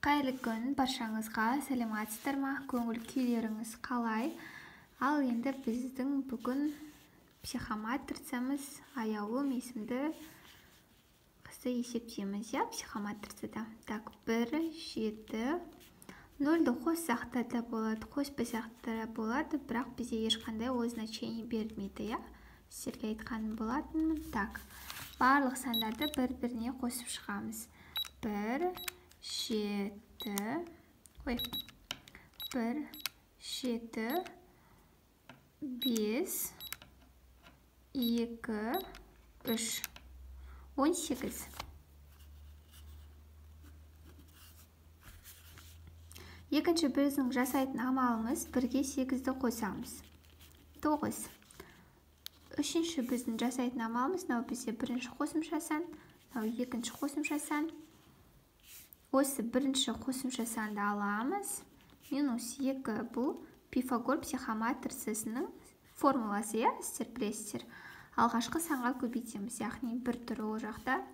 Қайырлы күн баршаңызға, сәлеметсіздер ма? Көңіл күйлеріңіз қалай? Ал енді біздің бүгін психоматрицамыз Аяулым есімді қызды есептейміз, иә, психоматрицада. Так, 1, 7, 0-ді қоссақ та болады, қоспасақ та болады, бірақ бізде ешқандай ол значение бермейді, иә? Сіздерге айтқан болатынмын. Так, барлық сандарды бір-біріне қосып шығамыз. 1, 7, ой, 1, 7, 5, 2, 3, 18. Екінші біздің жасайтын амалымыз 1-ге 8-ді қосамыз. 9. Үшінші біздің жасайтын амалымыз, мынау бізде бірінші қосымша сан, мынау екінші қосымша сан. Осы бірінші қосымша санды аламыз. Минус 2, бұл Пифагор психоматрицасының формуласы, иә, сіздер білесіздер. Алғашқы санға көбейтеміз, яғни бір түрі ол жақта.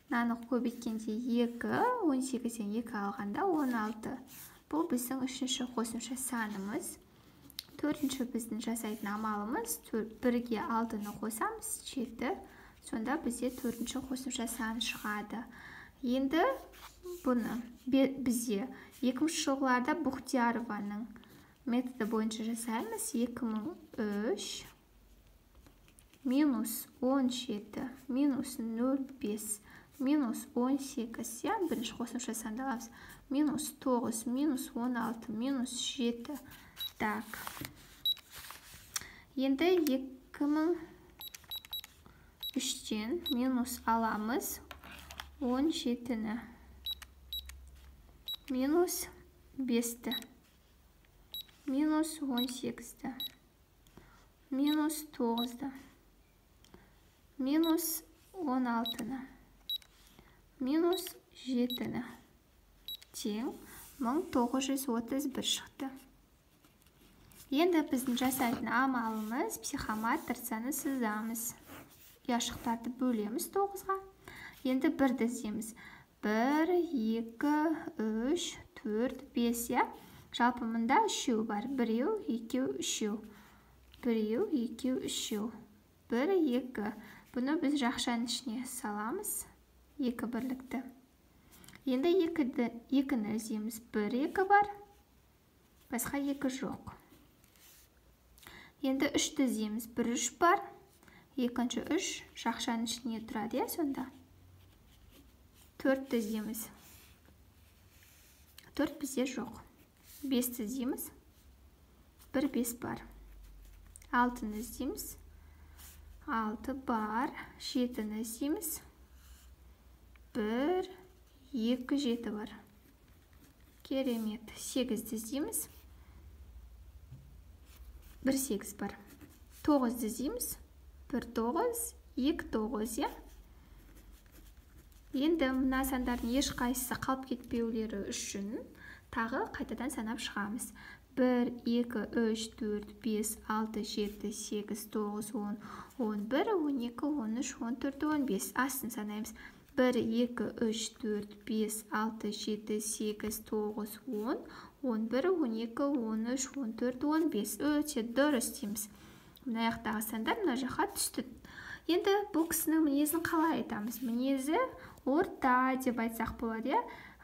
Мынаны көбейткенде 2, 18-ден 2 алғанда 16. Бұл біздің үшінші қосымша санымыз. Төртінші біздің жасайтын амалымыз, 1-ге 6-ны қосамыз, 7. Сонда бізде төртінші қосымша сан шығады. Енді бұны бізде 2000 жылғыларда Бухтиярованың методы бойынша жасаймыз. 2003 минус 17 минус 0,5 минус 18, иә, бірінші қосымша санды аламыз. Минус 9 минус 16 минус 7. Так. Енді 2003-тен минус аламыз 17-ні. Минус 5-ті. Минус 18-ті. Минус 9-ді. Минус 16-ны. Минус 7-ні. Тең 1931 шықты. Енді біздің жасайтын амалымыз психоматрицаны сызамыз. Ұяшықтарды бөлеміз 9-ға. Енді бірді іздейміз. 1, 2, 3, 4, 5, иә? Жалпы мында үшеу бар. 1, 2, 3. 1, 2, 3. 1, 2. Бұны біз жақшаның ішіне саламыз. 2 бірлікті. Енді 2-ні іздейміз. 1, 2 бар. Басқа 2 жоқ. Енді 3-ті іздейміз. 1, 3 бар. Екінші 3 жақшаның ішіне тұрады, иә, сонда. 4-ті іздейміз. 4 бізде жоқ. 5-ті іздейміз. 1, 5 бар. 6-ны іздейміз. 6 бар. 7-ні іздейміз. 1, 2, 7 бар. Керемет. 8-ді іздейміз. 1, 8 бар. 9-ді іздейміз. 1, 9, 2, 9, иә? Енді мына сандардың ешқайсысы қалып кетпеулері үшін тағы қайтадан санап шығамыз. 1, 2, 3, 4, 5, 6, 7, 8, 9, 10, 11, 12, 13, 14, 15. Астын санаймыз. 1, 2, 3, 4, 5, 6, 7, 8, 9, 10, 11, 12, 13, 14, 15. Өте дұрыс дейміз. Мына жақтағы сандар мына жаққа түсті. Енді бұл кісінің мінезін қалай айтамыз? Мінезі орта деп айтсақ болады, иә?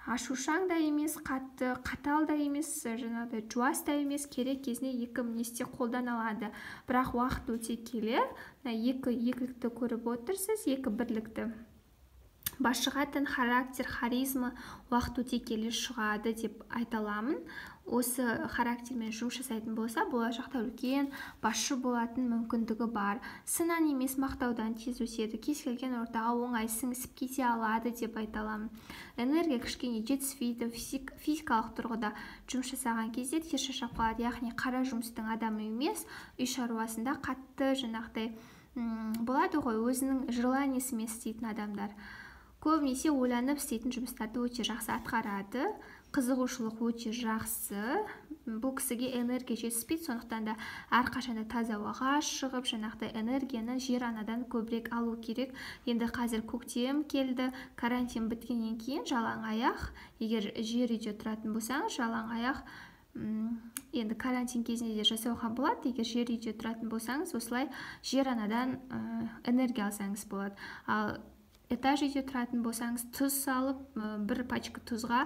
Ашушаң да емес, қатты, қатал да емес, жаңағыдай жуас та емес, керек кезінде екі мінезде қолдана алады. Бірақ уақыт өте келе, мына екі екілікті көріп отырсыз, екі бірлікті. Басшыға тән характер, харизма уақыт өте келе шығады деп айта аламын. Осы характермен жұмыс жасайтын болса, болашақта үлкен басшы болатын мүмкіндігі бар. Сыннан емес, мақтаудан тез өседі, кез келген ортаға оңай сіңісіп кете алады деп айта аламын. Энергия кішкене жетіспейді, физикалық тұрғыда жұмыс жасаған кезде тез шаршап қалады, яғни қара жұмыстың адамы емес, үй шаруасында қатты жаңағыдай болады ғой, өзінің желаниесімен істейтін адамдар. Көбінесе ойланып істейтін жұмыстарды өте жақсы атқарады. Қызығушылық өте жақсы. Бұл кісіге энергия жетіспейді, сондықтан да әрқашанда таза ауаға шығып, жаңағыдай энергияны жер анадан көбірек алу керек. Енді қазір көктем келді, карантин біткеннен кейін жалаң аяқ, егер жер үйде тұратын болсаңыз, жалаң аяқ, енді карантин кезінде де жасауға болады. Егер жер үйде тұратын болсаңыз, осылай жер анадан энергия алсаңыз болады. Ал этаж үйде тұратын болсаңыз, тұз салып, бір пачка тұзға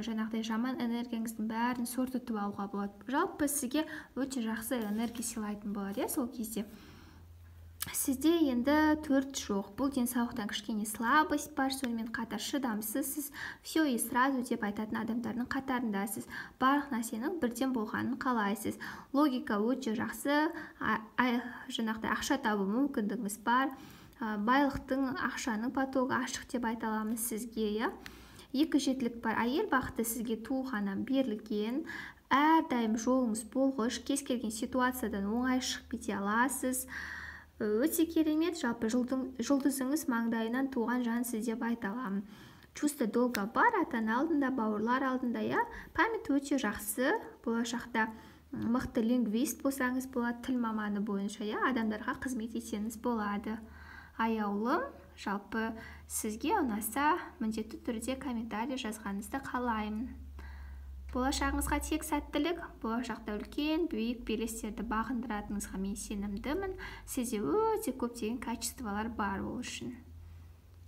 жаңағыдай жаман энергияңыздың бәрін сортытып алуға болады. Жалпы сізге өте жақсы энергия сыйлайтын болады, иә, сол кезде. Сізде енді 4 жоқ. Бұл денсаулықтан кішкене слабость бар, сонымен қатар шыдамсызсыз, все и сразу деп айтатын адамдардың қатарындасыз. Барлық нәрсенің бірден болғанын қалайсыз. Логика өте жақсы, жаңағыдай ақша табу мүмкіндігіңіз бар. Байлықтың, ақшаның потогы ашық деп айта аламыз сізге, иә. 2 жетілік бар. Әйел бақыты сізге туылғаннан берілген. Әрдайым жолыңыз болғыш, кез келген ситуациядан оңай шығып кете аласыз. Өте керемет, жалпы жұлдызыңыз маңдайынан туған жансыз деп айта аламын. Чувство долга бар, ата-ана алдында, бауырлар алдында, иә. Память өте жақсы, болашақта мықты лингвист болсаңыз болады, тіл маманы бойынша, иә, адамдарға қызмет етсеңіз болады. Аяулым, жалпы сізге ұнаса, міндетті түрде комментарий жазғаныңызды қалаймын. Болашағыңызға тек сәттілік, болашақта үлкен, биік белестерді бағындыратыныңызға мен сенімдімін. Сізде өте көптеген качестволар бар ол үшін.